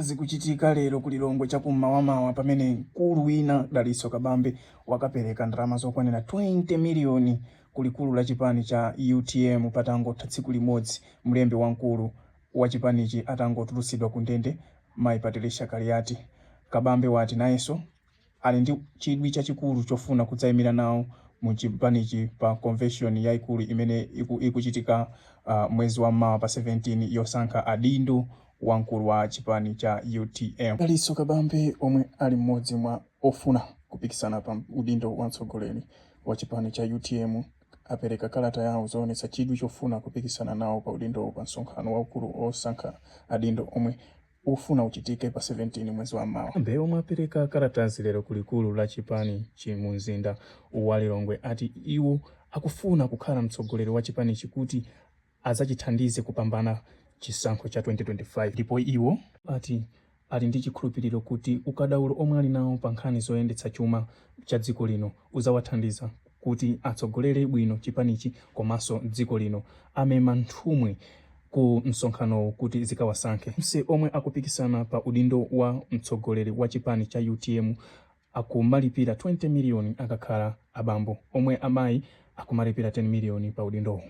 Zikuchitika lero ku Lilongwe chakum'mawamawa pamene mkulu wina Dalitso Kabambe wakapereka ndalama zokwanira 20 miliyoni ku likulu la chipani cha UTM patangotha tsiku limodzi mlembi wamkulu wa chipanichi atangotulutsidwa ku ndende mayi Patricia Kaliati. Kabambe wati nayenso ali ndi chidwi chachikulu chofuna kudzayimira nawo mu chipanichi pa convention yaikulu imene ikuchitika mwezi wa mawa pa 17 yosankha adindo wamkulu wa chipani cha UTM. Dalitso Kabambe, omwe ali mmodzi mwa ofuna kupikisana pa udindo wa mtsogoleri wa chipani cha UTM, apereka kalata yawo zoonetsa chidwi chofuna kupikisana nawo pa udindowo pa msonkhano waukulu osankha adindo omwe ufuna uchitike pa 17 mwezi wa mawa. Kabambe, omwe apereka kalatazi lero ku likulu la chipanichi mu mzinda wa Lilongwe, ati iwo akufuna kukhala mtsogoleri wa chipanichi kuti adzachithandize kupambana chisankho cha 2025, ndipo iwo ati ali ndi chikhulupiriro kuti ukadaulo omwe ali nawo pa nkhani zoyendetsa chuma cha dziko lino udzawathandiza kuti atsogolere bwino chipanichi komanso dziko lino. Amema nthumwi ku msonkhanowu kuti zikawasankhe. Onse omwe akupikisana pa udindo wa mtsogoleri wa chipani cha UTM akumalipira 20 miliyoni akakhala abambo, omwe amayi akumalipira 10 miliyoni pa udindowu.